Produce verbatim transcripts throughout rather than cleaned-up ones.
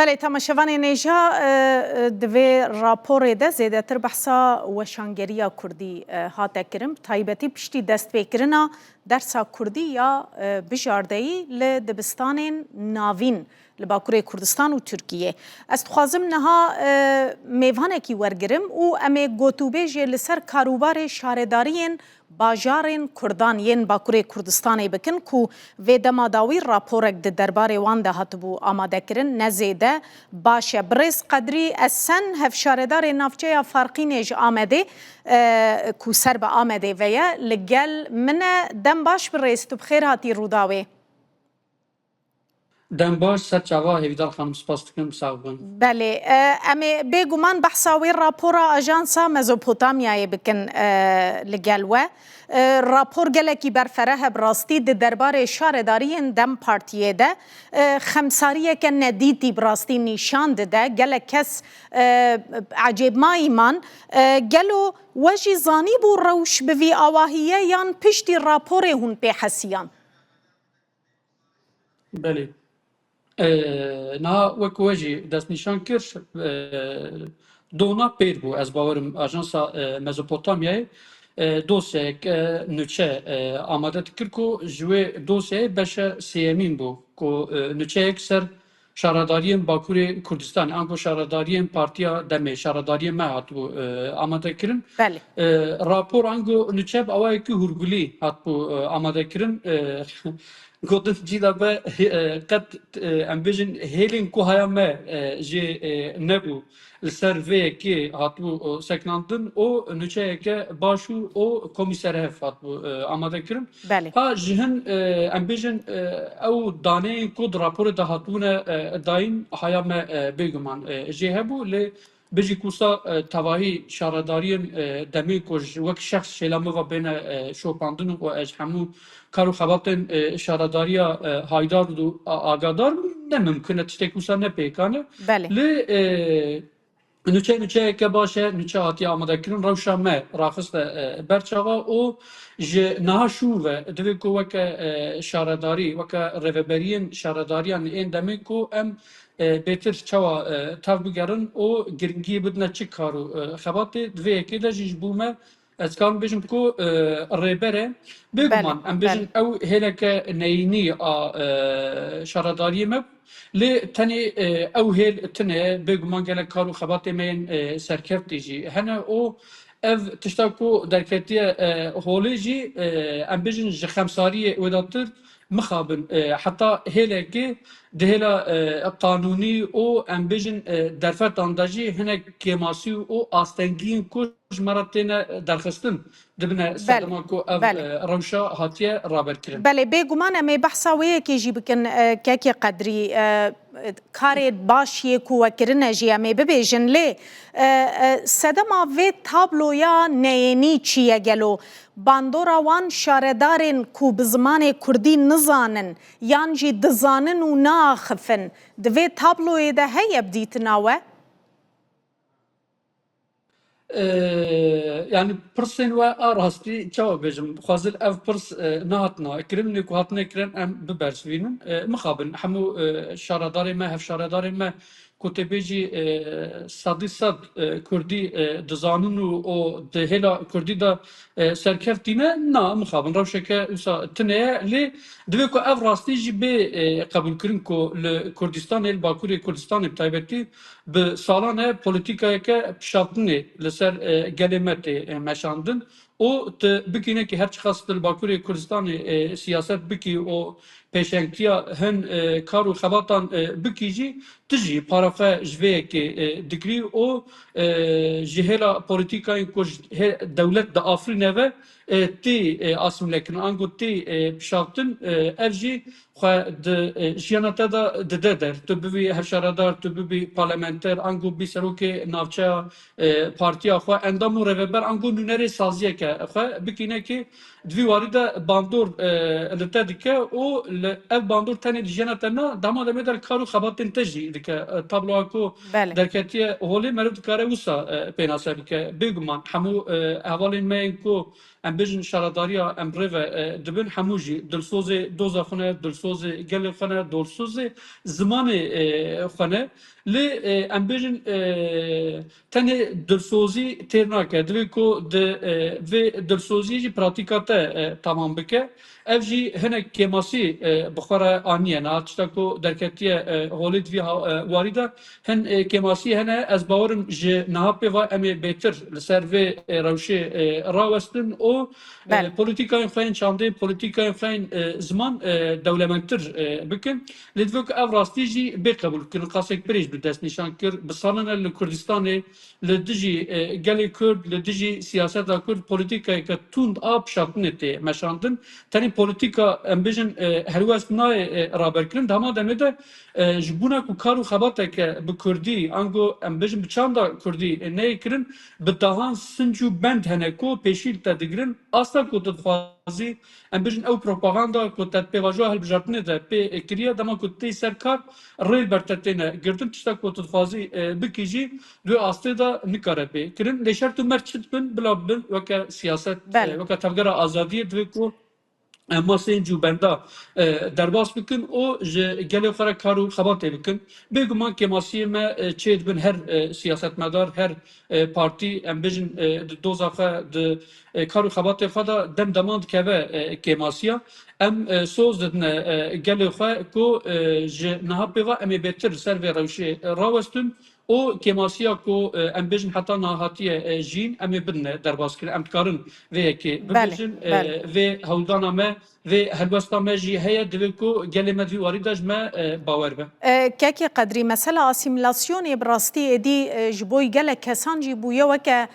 Belê, temaşevanên hêja, e, e, di vê raporê de zêdetir behsa weşangeriya kurdî, e, hate kirin, bi taybetî piştî destpêkirina dersa kurdî ya, e, bijardeyî li dibistanên navîn li Bakurê Kurdistan û Tirkiyê. Ez dixwazim niha, e, mêvanekî wergirim û em ê gotûbêjê li ser karûbarê şaredariyên bajarên kurdan yên Bakurê Kurdistanê bikin ku vê dema dawî raporek di derbarê wan de hatibû amadekirin, ne zêde baş e. Birêz Qedrî Esen, hevşaredarê navçeya Farqînê ji Amedê, e, ku ser bi Amedê ve ye, li gel min e. Dem baş birêz, tu bi xêr hatî Rûdawê. Dem baş, ser çava Hêvîdar xanim, spas dikim, sax bin. Belê, e, em ê bêguman behsa wê rapora Ajansa Mezopotamyayê bikin, e, li gel we. E, rapor gelekî berfereh e bi rastî di derbarê şaredariyên dem Partiyê de. E, xemsariyeke nedîtî bi rastî nîşan dide. Gelek kes, e, ecêbmayî man. E, gelo we jî zanîbû rewş bi vî awahî ye yan piştî raporê hûn pê hesiyan? Belê. E, niha wek we jî destnîşan kir, e, dona pêr bû. Ez bawerim Ajansa, e, Mezopotamyayê, e, dosyayek, e, nûçe, e, amade dikir ku ji wê dosyayê beşe sêyemîn bû ku, e, nûçeyek ser şaredariyên Bakurê Kurdistanê, ango şaredariyên Partiya Demê, şaredariyên me hatibû, e, amade kirin. Belê. E, rapor ango nûçe bi awayekî hûrgulî hatibû, e, amade kirin. E, gotin cî de be, e, qet, e, em bêjin hêlên ku haya me, e, jê, e, nebû. Li ser vê yekê hatibû, e, sekinandin û nûçeyeke baş û û komî serhev hatibû, e, amade kirin. Belê. Ha ji hin, e, em bêjin, e, ew daneyên ku di raporê de hatibûne, e, dayîn haya me, e, bêguman, e, jê hebû, lê bijî ku wisa, e, tevahî şaredariyên, e, demê ku ji wek şexs şêla min ve bêne, e, şopandin û ez ji hemû kar û xebatên, e, şaredariya, e, haydar û a-, agadar bûm, ne mimkun e, tiştek wisa ne pêkan e. Belê. Lê, e, nûçe nûçeyeke baş e, nûçe hatiye amadekirin, rewşa me raxiste, e, ber çava û ji niha şûn ve divê ku weke, e, şaredarî, weke rêveberiyên şaredariyan ên demê ku em, e, bêtir çawa, e, tev bigerin û giringiyê bidine çi kar û, e, xebatê, di vê yekê de jî ji bo me, ez karim bêjim ku, e, rêber e. Bêguman, belê, em bêjin, belê, ew hêleke neyînî a, e, şaredariyê me bû. Lê tenê, e, ew hêl tune, bêguman gelek kar û xebatê me yên, e, serkeftî jî hene û ev tişta ku derketiye, e, holê jî, e, em bêjin ji xemsariyê wêdatir mixabin, e, heta hêlekê di hêla, e, qanûnî û em bêjin, e, derfetan de jî hinek kêmasî û astengiyên ku ji me re têne derxistin dibine, belê, sedema ku ev, belê, e, rewşa hatiye raberkirin. Belê, bêguman em ê behsa wê yekê jî bikin, e, kekê Qedrî, e, karê baş yê ku we kirine jî em ê bibêjin, lê, e, e, sedema vê tabloya neyênî çi ye gelo? Bandora wan şaredarên ku bi zimanê kurdî nizanin yan jî dizanin û naaxifin, di vê tabloyê de heye bi dîtina we? Ee, yani pirsên we a rastî çawa bêjim, xwezil ev pirs, e, nehatina kirin, lê ku hatine kirin em bibersivînin. E, mixabin hemû, e, şaredarê me, hevşaredarê me ku tê bêjî, e, sedî sed, e, kurdî, e, dizanin û o di hêla kurdî de, e, serkeftî ne, na, mixabin rewşeke wisa tune ye, lê divê ku ev rastî jî bê, e, qebûlkirin ku li Kurdistanê, li Bakurê Kurdistanê bi taybetî, bi salan e polîtîkayeke pişaftinê li ser, e, gelê me tê, e, meşandin û tu bikîne ki her çiqas tu li Bakurê Kurdistanê, e, siyaset bikî û pêşengtiya hin, e, kar û xebatan, e, bikî jî, tu jî para xwe ji vê yekê, e, digirî û, e, ji hêla polîtîkayên ku ji hê-, dewlet diafirîne ve, e, tê, e, asîmlekirin, ango tê, e, pişaftin, e, ev jî xwe di, e, jiyana te de dide der. Tu bibî hevşaredar, tu bibî parlamenter, ango bî serokê navçeya, e, partiya xwe, endam û rêveber, ango nûnerê saziyeke xwe bikîne ki di vî warî de bandor, e, li te dike û li ev bandor tenê dijiyana te na, dema demê de li kar û xebatên te jî dike. E, tabloya ku Belê. derketiye holê meriv dikare wisa, e, pênase bike. Bêguman hemû, e, hevalên me yên ku em bêjin şaredariya em rê ve, e, dibin, hemû jî dilsozê doza xwe ne, dilsozê gelê xwe ne, dilsozê zimanê, e, xwe ne. Lê, e, em bêjin, e, tenê dilsozî têr nake. Divê ku di, e, vê dilsoziyê jî pratîka te, e, tamam bike. Ev jî hinek kêmasî, e, bi xwe re aniye. Niha tişta ku derketiye, e, holê di vî ha-, e, warî de hin, e, kêmasî hene. Ez bawerim ji niha pê ve em ê bêtir li ser vê, e, rewşê, e, rawestin û, e, Belê. polîtîkayên xwe yên çandê, polîtîkayên xwe yên, e, ziman, e, dewlemendtir, e, bikin. Lê divê ku ev rastî jî bê qebûlkirin. Qasek Pirê jî bi destnîşan kir. Bi salan e li Kurdistanê li dijî, e, gelê Kurd, li dijî siyaseta Kurd polîtîkayeke tund a pişatinê tê meşandin. Tenê polîtîka, em bêjin, e, helwest nayê, e, raberkirin. Di hema demê de, e, ji bona ku kar û xebateke bi Kurdî, ango em bêjin bi çanda Kurdî, e, neyê kirin, bi dehan sinc û bend hene ku pêşî li te digirin. Asta ku tu dixwazî, em bêjin ew propaganda ku te di pêvajoya hilbijartinê de pê kiriye, dema ku tu tê ser kar, rê li ber te têne girtin, tişta ku tu dixwazî, e, bikî jî, di wê astê de nikare pê kirin. Lê şert û merc çi dibin, bila bibin weke siyaset, Belê. e, weke tevgera azadiyê divê ku em masên cûbenda, e, derbas bikin û ji gelê xwe re kar û xebatê bikin. Bêguman kêmasiyê me, e, çê dibin her, e, siyasetmedar, her, e, partî, em bêjin, e, di doza xwe, di, e, kar û xebatê xwe de dem deman dikeve, e, kêmasiya. Em, e, soz didine, e, gelê xwe ku, e, ji niha pê ve em ê bêtir li ser vê rewşê, e, rawestin û kêmasiya ku, e, em bêjin heta niha hatiye, e, jiyîn, em ê bidine derbaskirin. Em dikarin vê yekê Belê, bibêjin, e, belê. vê hewldana me, vê helwesta me jî heye, divê ku gelê me di vî warî de ji me, e, bawer be. E, Kekê Qedrî, mesela asîmîlasyonê bi rastî êdî, e, ji bo gelek kesan jî bûye weke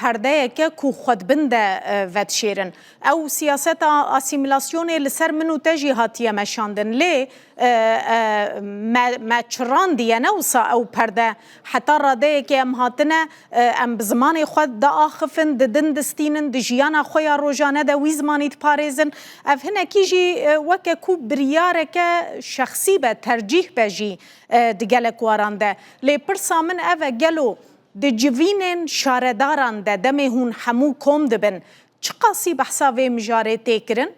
perdeyeke ku xwe di bin de, e, vedişêrin. Ew siyaseta asîmîlasyonê li ser min û te jî hatiye meşandin. Lê, e, e, me, me çirandiye ne wisa ew perde. Heta radeyekê em hatine, e, em bi zimanê xwe diaxifin, didin distînin, di jiyana xwe ya rojane de wî zimanî diparêzin. Ev hinekî jî, e, weke ku biryareke şexsî be, tercîh be jî, e, di gelek waran de. Lê pirsa min ev e, gelo di civînên şaredaran de demê hûn hemû kom dibin, çiqasî behsa vê mijarê tê kirin?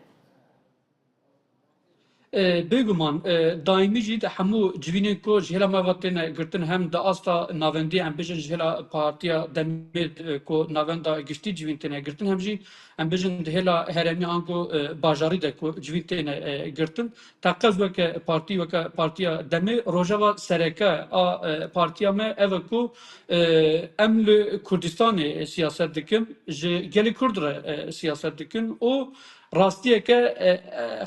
E, bêguman, e, daîmî jî di hemû civînên ku ji hêla me ve têne girtin, hem di asta navendî, em bêjin ji hêla Partiya Demê, e, ku navenda giştî civîn têne girtin, hem jî em bêjin di hêla herêmî ango, e, bajarî de ku civîn têne, e, girtin. Teqez weke partî, weke Partiya Demê, rojeva sereke a, e, partiya me ev e ku, e, em li Kurdistanê siyaset dikin, ji gelê Kurd re, e, siyaset dikin û rastiyeke, e, e,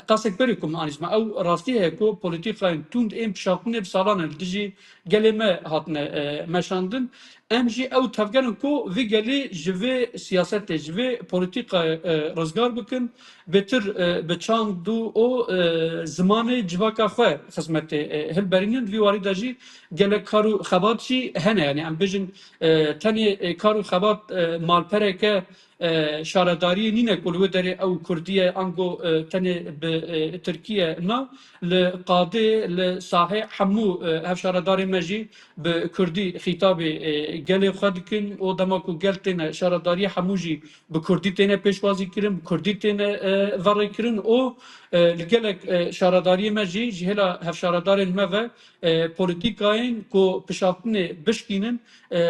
qasek berê ku min anî ji me. Ew rastî heye ku polîtîkayên tund ên pişatinê bi salan e li dijî gelê me hatine, e, meşandin. Em jî ew tevger in ku vî gelî ji vê siyasetê, ji vê polîtîkayê, e, rizgar bikin, bêtir, e, bi çand û, û, e, zimanê civaka xwe xizmetê, e, hilberînin. Di vî warî de jî gelek kar û xebat jî hene. Yanî em bêjin, e, tenê, e, kar û xebat, e, malpereke, e, şaredariyê nîne ku li wê derê ew kurdî ye, ango, e, tenê bi, e, tirkî ye. Na, li qadê, li sahê hemû, e, hevşaredarên me jî bi kurdî xîtabê, e, gelê xwe dikin û dema ku gel têne şaredariyê hemû jî bi kurdî têne pêşwazî kirin, bi kurdî têne, e, verê kirin û, e, li gelek, e, şaredariyê me jî ji hêla hevşaredarên me ve, e, polîtîkayên ku pişatinê bişkînin, e,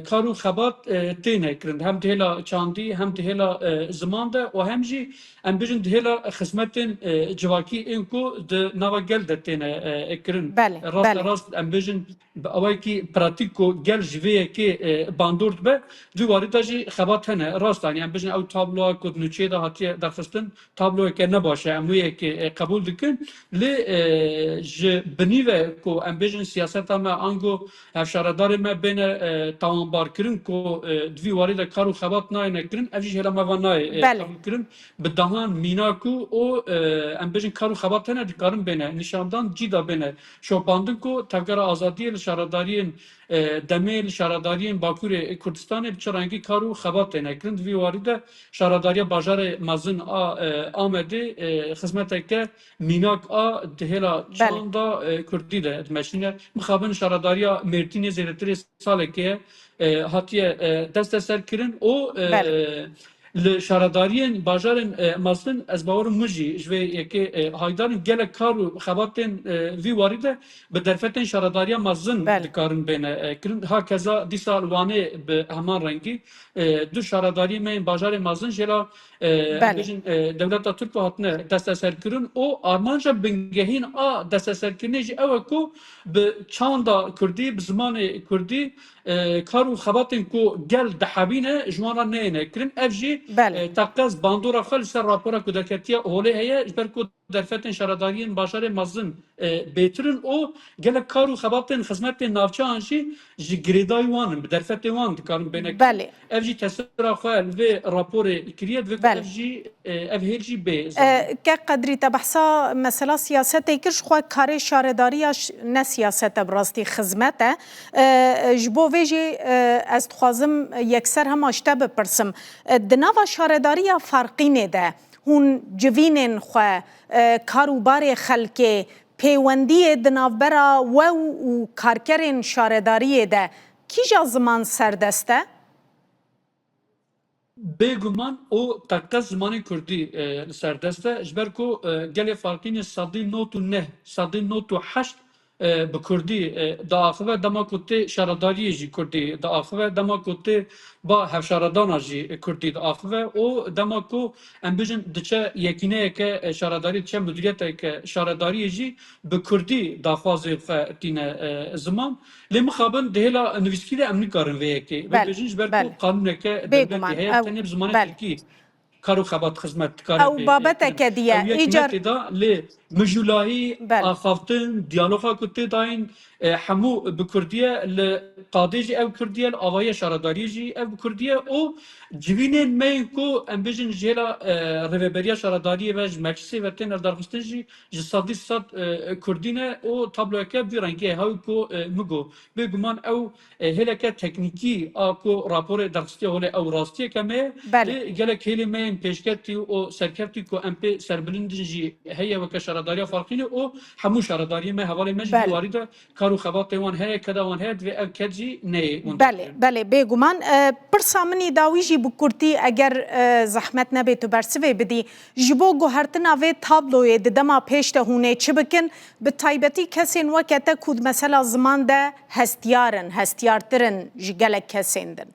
kar û xebat, e, têne kirin. Hem di hêla çandî, hem di hêla, e, ziman de û hem jî em bêjin di hêla xizmetên, e, civakî ên ku di nava gel de têne, e, kirin. Belê, Rast belê. rast em bêjin bi awayekî pratîk ku gel ji vê yekê, e, bandor dibe, di warî de jî xebat hene. Rast, yanî em bêjin ew tabloya ku di nûçeyê de hatiye derxistin, tabloyeke ne baş e, em wê yekê, e, qebûl dikin. Lê, e, ji binî ve ku em bêjin siyaseta me ango hevşaredarê me bêne, e, tawanbarkirin ku, e, di vî warî de kar û xebat nayêne kirin, ev jî ji hêla me ve nayê, e, Belê. qebûlkirin. Bi dehan mînak û, û, e, em bêjin kar û xebat hene dikarin bêne nîşandan, cî de bêne şopandin ku Tevgera Azadiyê li şaredariyên, e, demê, li şaredariyên şaredariyên Bakurê Kurdistanê bi çi rengî kar û xebat têne kirin. Di vî warî de şaredariya bajarê mezin a, e, Amedê, e, xizmeteke mînak a di hêla çanda, e, kurdî de dimeşîne. Mixabin şaredariya Mêrdînê zêdetirê salekê ye, e, hatiye, e, desteserkirin û, e, li şaredariyên bajarên, e, mezin ez bawer im min jî ji vê yekê, e, haydar in. Gelek kar û xebatên, e, vî warî de bi derfetên şaredariya mezin dikarin bêne, e, kirin. Hakeza dîsa li Wanê bi heman rengî, e, du şaredariyên me yên bajarê mezin jê la, e, em bêjin, e, dewleta Tirk hatine desteserkirin û armanca bingehîn a desteserkirinê jî ew e ku bi çanda kurdî, bi zimanê kurdî, e, kar û xebatên ku gel dihebîne ji wan re neyêne kirin. Ev jî, e, teqez bandora xwe li ser rapora ku derketiye holê heye, ji ber ku derfetên şaredariyên bajarê mezin, e, bêtir in û gelek kar û xebatên xizmetên navçeyan jî ji girêdayî wan in, bi derfetê wan dikarin bêne kirin. Ev jî tesira xwe li vê raporê kiriye, divê ku ev jî, e, ev hêl jî bê zanîn. E, ke Qedrî, te behsa mesela siyasetê kir, ji xwe karê şaredariya ş-, ne siyaset e, bi rastî xizmet e. E, ji bo vê jî, e, ez dixwazim yekser hema ji te bipirsim. E, di nava şaredariya Farqînê de hûn civînên xwe, e, kar û barê xelkê, pêwendiyê di navbera we û karkerên şaredariyê de kîja ziman serdest e? Bêguman û teqez zimanê kurdî, e, li ser dest e. Ji ber ku, e, gelê Farqînê sedî nod û neh, sedî nod û heşt, e, bi kurdî, e, diaxive, dema ku tê şaredariyê jî kurdî diaxive, dema ku tê ba hevşaredana jî kurdî diaxive û dema ku em bijin diçe yekîneyeke, e, şaredarî, diçe mudiriyeteke şaredariyê jî bi kurdî daxwazê xwe tîne, e, ziman. Lê mixabin di hêla nivîskî de em nikarin vê yekê bibêjin, ji ber ku qanûneke dewletê heye, tenê bi zimanê tirkî kar û xebat, xizmet dikare bê, e, kirin. Ew yek ne têda, lê mijûlahî, axaftin, diyaloga ku tê dayîn, e, hemû bi kurdî ye, li qadê jî ev kurdî ye, li avahiya şaredariyê jî ev bi kurdî ye û civînên me yên ku em bêjin ji hêla, e, rêveberiya şaredariyê ve, ji meclisê ve tên lidarxistin jî ji sedî sed, e, kurdî ne û tabloyeke vî rengî ye. Hawî ku, e, min got, bêguman ew, e, hêleke teknîkî a ku raporê derxistiye holê ew rastiyeke me ye. Lê gelek hêlê me yên pêşketî û serkeftî ku em pê serbilind in jî heye weke şaredariya Farqînê û hemû şaredariyê me, hevalê me jî di warî de kar û xebatê wan heye, keda wan heye, divê ev ked jî neyê winda kirin. Belê, belê, bêguman. E, pirsa min î dawî jî bi kurtî, eger, e, zehmet nebe tu bersivê bidî, ji bo guhertina vê tabloyê di dema pêş de hûn ê çi bikin? Bi taybetî kesên weke te ku di mesela ziman de hestiyar in, hestiyartir in ji gelek kesên din.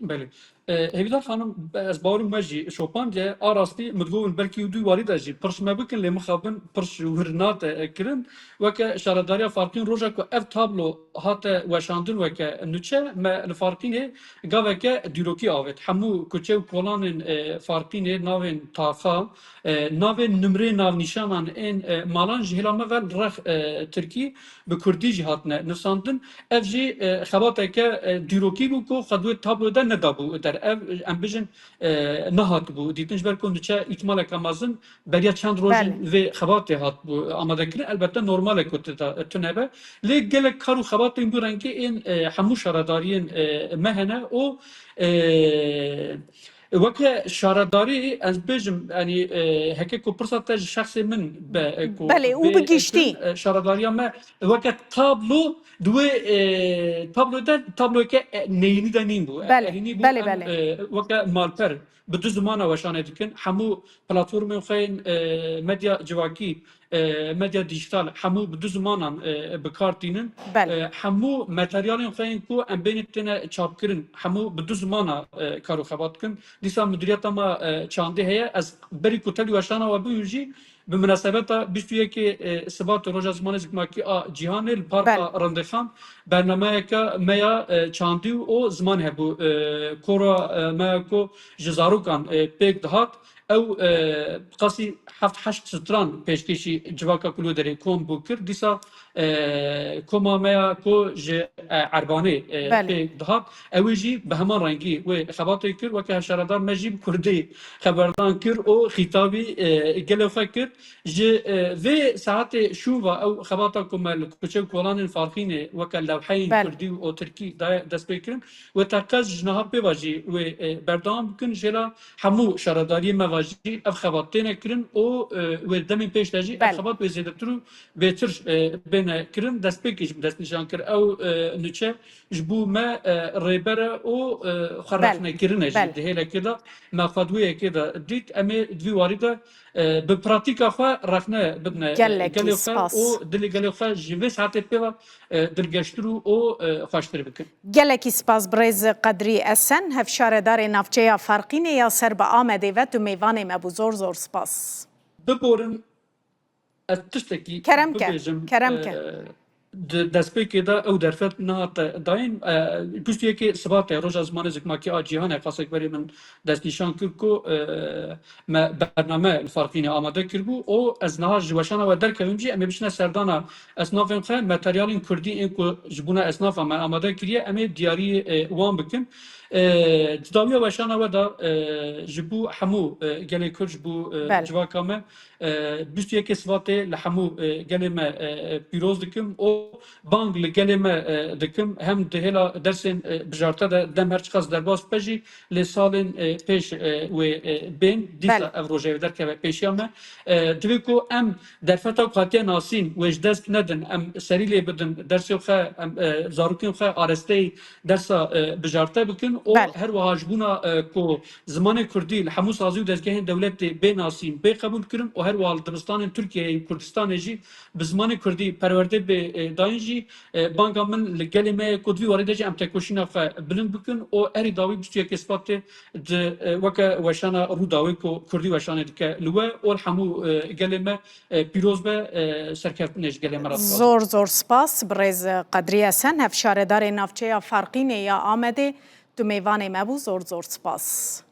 Belê. E, Hêvîdar xanim, ez bawerim me jî şopandiye. A rastî, min digot hûn belkî û du warî de jî pirş me bikin, lê mixabin pirş wir nate, e, kirin. Weke şaredariya Farqîn, roja ku ev tablo hate weşandin weke nûçe, me li Farqînê gaveke dîrokî avêt. Hemû kuçe û kolanên, e, Farqînê, navên taxa, e, navên nimrê navnîşanan ên, e, malan ji hêla me ve li rex, e, tirkî bi kurdî jî hatine nivsandin. Ev jî, e, xebateke, e, dîrokî bû ku xwe di wê tabloyê de nedabû der. Ev, em bijin, e, nehatibû dîtin, ji ber ku nûçe îhtimaleke mezin beriya çend rojên vê xebatê hatibû amadekirin. Elbette normal e ku tu de, tune be. Lê gelek kar û xebatên wî rengî ên, e, hemû şaredariyên, e, me hene û, e, weke şaredarî, ez bêjim, yanî, e, heke ku pirsa te ji şexsê min be, e, ku Belê, û bê, bi giştî. E, şaredariya me weke tablo, di wê, e, tablo de, tabloyeke, e, neyînî de nîn bû. E, Belê, erînî bû, belê, em, belê. E, weke malper bi du zimana weşanê dikin. Hemû platformên xwe yên, e, medya civakî, e, medya dîjîtal, hemû bi du zimanan, e, bi kar tînin. Belê. E, hemû materyalên xwe yên ku em bênê têne çapkirin, hemû bi du zimana, e, kar û xebat dikin. Dîsa mudiriyeta me, e, çandê heye. Ez berî ku tevlî weşana we bibim jî, bi minasebeta bîst û yekê, e, Sibatê, Roja Zimanê Zikmakî a Cîhanê, li Parka Belê. Rindêxan bernameyeke me ya, e, çandî û ziman hebû. E, kora, e, me ya ku ji zarokan, e, pêk dihat, ew, e, qasî heft heşt stran pêşkêşî civaka ku li wê derê kom bû kir. Dîsa, e, koma me ya ku ji, e, Erbanê, e, Belê. pê dihat, ew ê jî bi heman rengî wê xebatê kir. Weke hevşaredar me jî bi kurdî xeberdan kir û xîtabî, e, gelê xwe kir. Ji, e, vê saetê şûn ve ew xebata ku me li kuçe û kolanên Farqînê weke lewheyên Belê. kurdî û tirkî daye destpêkirin, wê teqez ji niha pê ve jî wê, e, berdewam bikin. Jêla hemû şaredariyê me ve jî ev xebat têne kirin û, e, wê demên pêş de jî ev Belê. xebat wê zêdetir û bêtir, e, bêne kirin. Destpêkê jî min destnîşan kir. Ew, e, nûçe ji bo me, e, rêber e û, e, xwe Belê. rexnekirin e jî Belê. di hêlekê de me xwe di wê yekê de dît. Em ê di vî warî de, e, bi pratîka xwe rexne bidine, e, Gelekî gelê xwe spas. û dilê gelê xwe ji vê saetê pê ve, e, dilgeştir û, û, e, xweştir bikin. Gelekî spas birêz Qedrî Esen, hevşaredarê navçeya Farqînê ya ser bi Amedê ve tu mêvanê me bû. Zor zor spas. Biborin, ez tiştekî Kerem ke, bibêjim, kerem ke. e, di destpêkê de ew derfet nehate dayîn. E, bîst û yekê Sibatê, roja zimanê zikmakî a cîhanê, qasek berê min destnîşan kir ku, e, me bername li Farqînê amade kiribû û ez niha ji weşana we derkevim jî, em ê biçine serdana esnafên xwe, materyalên kurdî ên ku ji bona esnafa me amade kiriye, em ê diyarî, e, wan bikin. E, di dawiya weşana we de, e, ji bo hemû, e, gelê Kurd, ji bo, e, Belê. civaka me, e, bîst û yekê Sibatê li hemû, e, gelê me, e, pîroz dikim û bang li gelê me, e, dikim, hem di hêla dersên, e, bijarte de dem her çiqas derbas be jî, lê salên, e, pêş, e, wê, e, bên, dîsa Belê. ev rojê wê derkeve pêşiya me. E, divê ku em derfeta ku hatiye nasîn, wê ji dest nedin, em serî lê bidin, dersê xwe, em, e, zarokên xwe aresteyî dersa, e, bijarte bikin û Belê. her wiha ji bona, e, ku zimanê kurdî li hemû sazî û dezgehên dewletê bê nasîn, bê qebûl kirin û her wiha li dibistanên Tirkiyeyê û Kurdistanê jî bi zimanê kurdî perwerde bê, e, dayîn jî, e, banga min li gelê me ye ku di vî warî de jî em tekoşîna xwe bilind bikin û herî dawî bîst û yekê Sibatê di, e, weke weşana Rûdawê ku kurdî weşanê dike li we û li hemû, e, gelê me, e, pîroz be, e, serkeftinê ji gelê me re dixwazim. Zor zor spas birêz Qedrî Esen, hevşaredarê navçeya Farqînê ya Amedê, tu mêvanê me bû, zor zor spas.